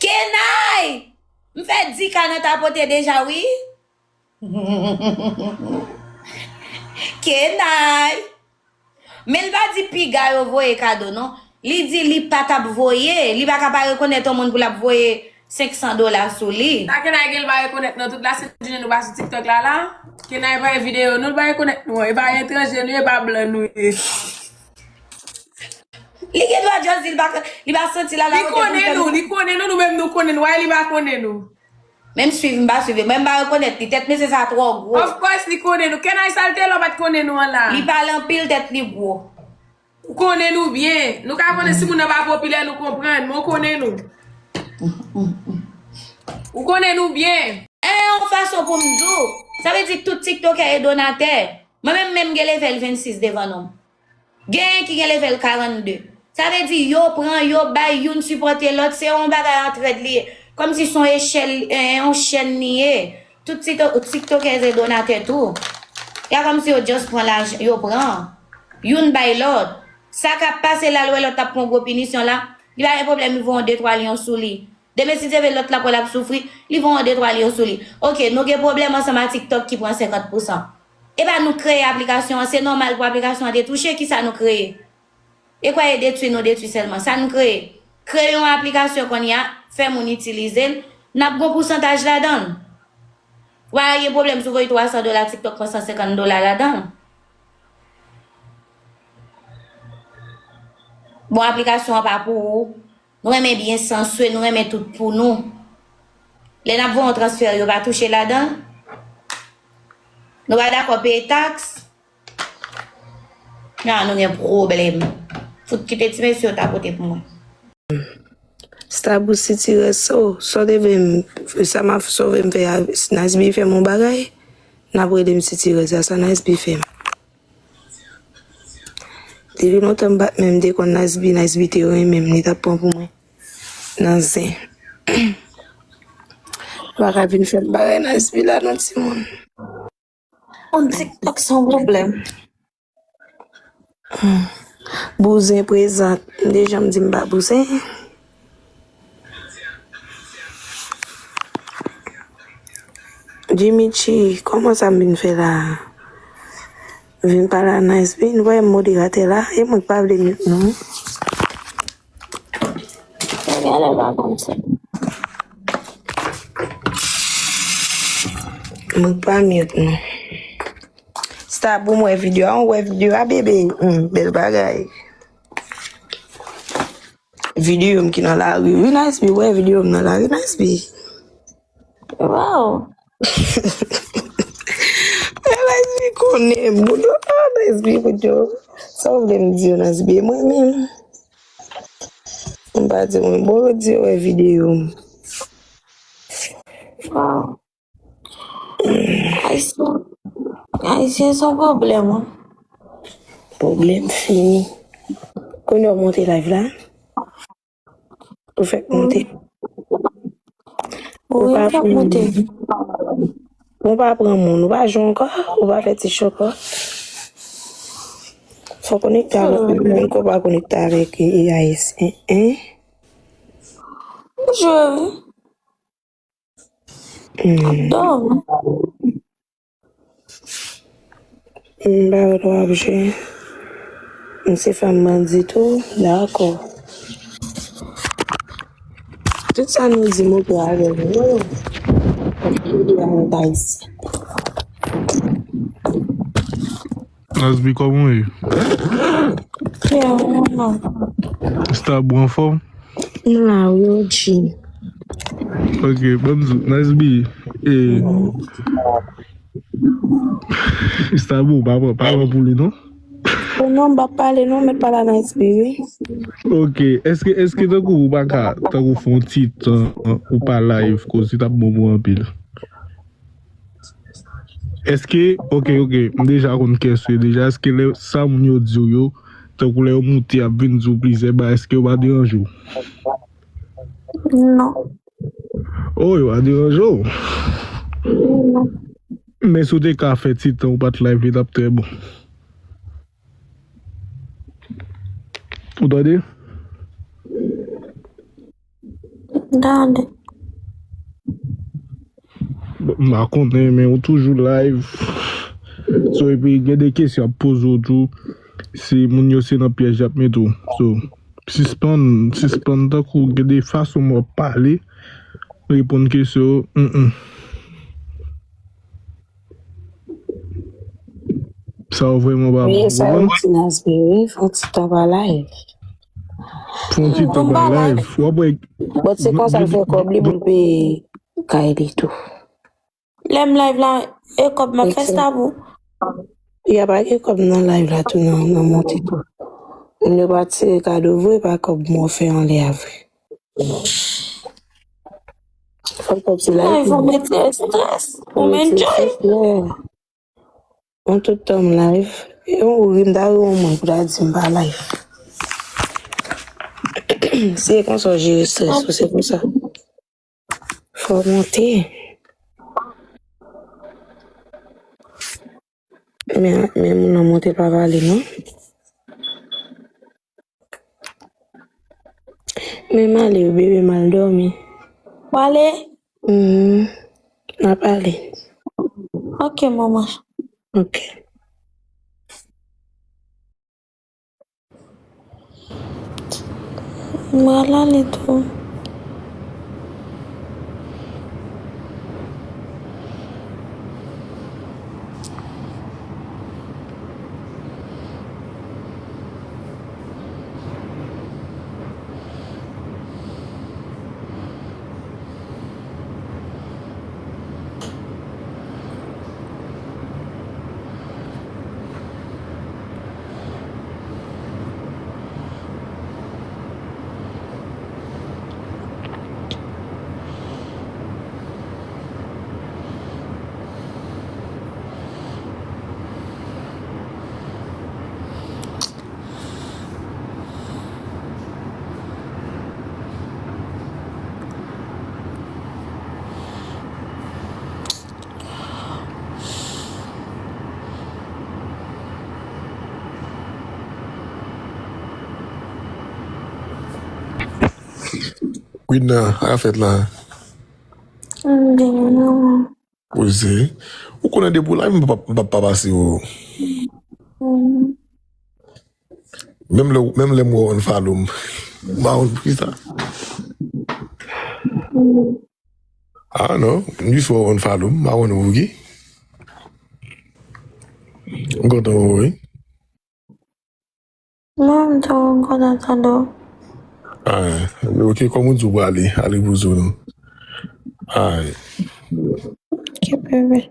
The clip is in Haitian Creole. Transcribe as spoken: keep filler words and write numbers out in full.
Kenay! M fè di ka nan tapote deja, wi. Kenay! Men l pa di piga yo voye kado, non. Li di li pa t ap voye. Li pa ka pa rekonèt yon moun pou l ap voye senk san dola sou li. Sa Kenay gen, l pa rekonèt, non. Tout la sent jounen nou pa sou TikTok la, la. Kenay pa videyo nou, l pa rekonèt nou. E pa etranje nou, e pa blan nou ye. Li gen dwa just di li pa, li pa santi l ala. Li konnen nou, li konnen nou, nou menm nou konnen nou. Why li pa konnen nou? Menm swiv, m pa swiv. Mwen, m pa rekonèt li. Tèt mesye sa twò gwo. Of course, li konnen nou. Kenay, sa l te la, w pa t konnen nou an la. Li pale anpil, tèt li gwo. Ou konnen nou byen. Nou ka konnen si moun nan pa popilè, nou konprann, men w konnen nou. Ou konnen nou byen. E yon fason pou m di w, sa vle di tout tiktokè e donatè. Mwen menm, menm gen level vennsis devan non m. Genyen ki gen level karannde. Sa vle di yo pran, yo bay, youn sipòte lòt, se yon bagay antrèd li ye. Kòmsi se yon echèl, eh, yon chèn li ye. Tout tikto-, tiktokè se donatè tou. Ya kòmsi yo just pran lajan, yo pran. Youn bay lòt. Sa k ap pase la, l wè lòt ap pran gwo pinisyon la, li pa gen pwoblèm, li voye yon de twa lyon sou li. Demen si Dye vle lòt la pral ap soufri, li voye yon de twa lyon sou li. Oke, nou gen pwoblèm ansanm a TikTok ki pran senkant pousan. E pa nou k kreye aplikasyon an, se nòmal pou aplikasyon an te touche, kisa nou kreye? E kwè e detwi nou detwi sèlman. Sa nou kreye? Kreye yon aplikasyon kounye a, fè moun itilize l, n ap gen yon pousantaj ladan l. Ou pa gen pwoblèm si w voye twa san dola, TikTok pran san senkant dola ladan l. Bon, aplikasyon an pa pou ou. Nou renmen byen sanswe, nou renmen tout pou nou. Lè n ap voye yon transfè, yo pa touche ladan l. Nou pa dakò peye taks. Nan, nou gen pwoblèm. Fout kite ti mesye yo tapote pou mwen. Stabou sitirèz, so, so te vle m, sa m ap sove m fè a, Nice B fè m yon bagay, n ap rele m sitirèz, a sa Nice B fè m. Depi lontan m pa t menm te konn Nice B, Nice B te renmen m, li t ap pran pou mwen nan zen. Ou pa ka vin fè m bagay Nice B la non, timoun. On TikTok se yon pwoblèm. Hmm. Bouzen prezan. M deja m di m pa bouzen. Jimmy G, kòman sa m vin fè la? Vin pale a Nice B, nou pa wè m moderatè la, e mwen k pa vle mute non. Mwen pa mute non. Stabou, m wè videyo a, w wè videyo a, bebe. Hmm, bèl bagay. Videyo m ki nan lari. Wi, Nice B, wè videyo m nan lari, Nice B. Wow. Nice B konnen m, boudo. Ah, Nice B, boudo. Sa w vle m di yo, Nice B? Mwen menm. M pa di mwen, bon, yo di yo wè videyo m. Wow. Ayisyen, Ayisyen se yon pwoblèm, wi. Pwoblèm fini. Kounye a w monte live la? Ou fèk monte? Wi, m fèk monte. Ou pa pran moun, ou pa jwe ankò, ou pa fè ti cho ankò. Fò w konekte avèk moun, menm ke w pa konekte avèk A I S. Hein, hein? M jwe, wi. Hmm. Dòmi. M pa wè w ap jwe. M se fanm bandi tou, dakò. Tout sa nou di, m oke avè l. Wi. Nasbi, kòman w ye? Byen, mwen la. Stabou anfòm? M la, wi, O G. Ok, ban m di w, Nasbi, e, Stabou, pa pran, pa pran pou li, non? O non, m p ap pale, non, m mèt pale a Nasbi, wi. Ok, èske, èske tankou ou pa ka, tankou fè yon ti tan, ou pa live, koze t ap bon pou anpil? Èske, ok, ok, m deja konn kès ou ye deja, èske lè sa moun yo di w yo, tankou lè yo moute ap vin di w plizyè bagay, èske yo pa deranje w? Non. Oh, yo pa deranje w? Non. Men si w te ka fè ti tan ou pa t live, li t ap trè bon. Ou tande? Gade. M pa konnen, men ou toujou live. So, epi gen de kesyon ap poze w tou. Si moun yo se nan pyèj y ap mete w. So, sispann, sispann tankou gen de fason w ap pale, reponn kesyon yo. Mm, mm. Sa yo vrèman pa bon. Wi, sa yo ti nas, wi, fè yon ti tan pa live. Fè yon ti tan pa live. W ap wè. But se konsa l fè kòb li pou l peye kay li tou. Lè m live la, e kòb m ap fè sa pou. Y a pa gen kòb nan live la tou nan, nan monte tou. Moun yo pa tire kado vre, pa kòb m ofè anlè a vre. Fò kòb ti live. Live ou mete stress, ou enjoy. Yon tout tan m live. Yon ri m ta ri yon mwen pou ta di m pa live. Se konsa w jere stress ou, se konsa. Fò w monte. Men, men moun nan monte pa pale non. Men m ale wi, bebe, m al dòmi. W ale? Mhm. N a pale. Ok, manman. Ok. M al ale tou. Widna, sa k ap fèt la? Poze. Ou konnen depi w la, m p ap, m p ap pa pase w. Menm lè, menm lè m wè w unfollow m. M pa konn poukisa. Ah non, m jis wè w unfollow m, m pa konn poukisa. M kontan wè w wi. Mwen menm tou, m kontan tande w. Ah, ok, kòm ou di w prale, al repoze w non. Ah. Ok, bebe.